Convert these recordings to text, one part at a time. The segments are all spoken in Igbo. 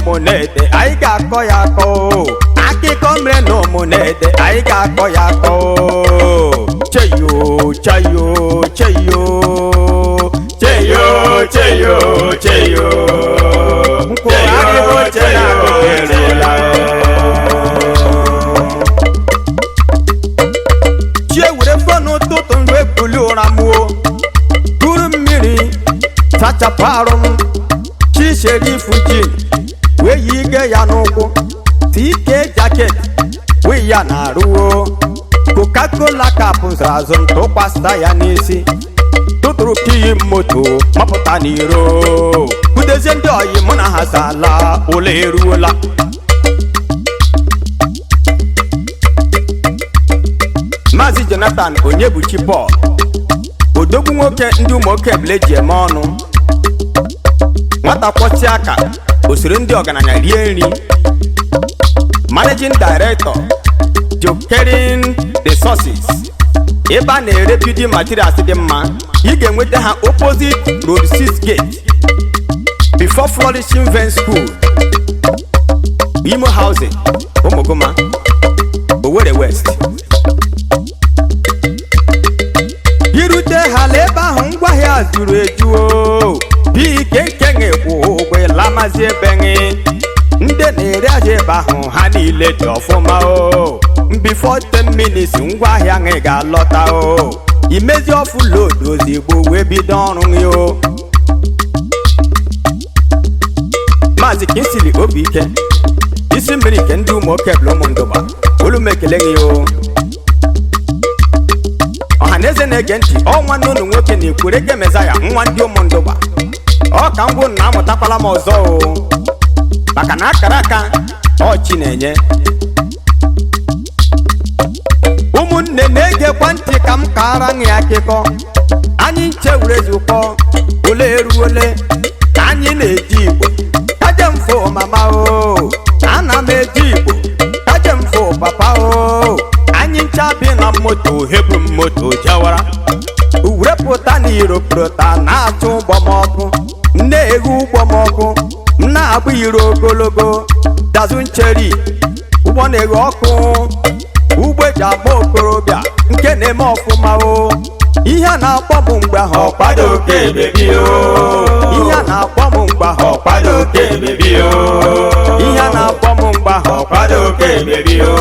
n'Ụmụnede, anyị ga-akọ ya akọ o. Akụkọ mere n'Ụmụnede, anyị ga-akọ ya akọ o. Cheyo, cheyo, cheyo. Cheyo, cheyo, cheyo. Mkpụrụ adịghị oche na akụkọ eruola. Chi ewere fo n'ụtụtụ m wee kulie ụra mụo, kuru mmiri sachapụ arụ m. Chi sherifu jin wee yi ike ya n'ụkwụ, tike jacket wee ya na-arụo, Coca-Cola cap zụrụ azụ m tụkwasịta ya n'isi, tụtụrụ kiyi moto mapụta n'iro, kwudezie ndị ọyị mụ na ha sala ụlọ eruola. Maazị Jonathan Onyebuchi Paul, odogwu nwoke ndị ụmụoke ebule ji eme ọnụ, nwata kwọchi aka osoro ndị ọgaranya rie nri, Managing Director, Jokerin Resources, ebe a na-ere building materials dị mma. Ị ga-enweta ha opposite Road 6 Gate, before Flourishing Vine School, Imo Housing, Ụmụgụma, Owerri West. Irute ha la ebe ahụ, ngwaahịa zuru eju o. Ike nke kwụ ụgwọ ịlamazi ebe gị. Ndị na-ere ahịa ebe ahụ, ha niile dị ọfụma o. Before 10 minutes, ngwaahịa gị ga-alọta o. Imezi offload ozigbo wee bido ọrụ gị o. Maazị Kinsili Obiike, isi mmiri nke ndị ụmụoke bụla ụmụ ndụba, olu m ekele gị o. Ọha na eze na-ege ntị, ọ nwanne unu nwoke na-ekwere ge Mezaya, nwa ndị ụmụ ndụba. Ọ ka ngwụ na amụtakwala m ọzọ o, maka na akara aka ọchị na-enye. Ụmụnne na-egekwa ntị ka m kaara gị akụkọ anyị nche were zukọ ole eruole. Anyị na-eji igbo kaje mfo mama o, ana m eji igbo kaje mfo papa o. Anyị ncha bi na moto, hebu m moto jewara wepụta na iropụta na-achụ ụgbọ m ọkụ, m na-eghe ụgbọ m ọkụ, m na-agba iro ogologo dazụ ncheri ụgbọ na-eghe ọkụ, ụgbọ eji agba okorobịa nke na-eme ọfụma o. Ihe a na-akpọ m mgbe ahụ Ọkwado oke bebi o. Ihe a na-akpọ m mgbe ahụ Ọkwado oke bebi o. Ihe a na-akpọ m mgbe ahụ Ọkwado oke bebi o.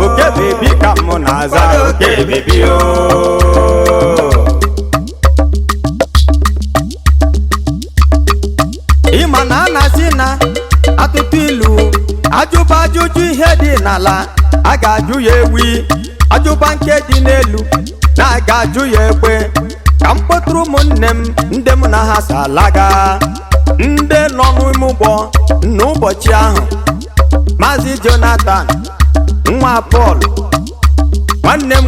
Oke bebi ka m na-aza. Ọkwado oke bebi o. Ịma na a na-asị na atụtụ ilu, ajụba ajụjụ ihe dị n'ala, a ga-ajụ ya ewi; ajụba nke dị n'elu na a ga-ajụ ya ekwe. Ka m kpọtụrụ ụmụnne m ndị m na ha so alaga, ndị nọ n'ime ụgbọ n'ụbọchị ahụ. Maazị Jonathan nwa Paul, nwanne m.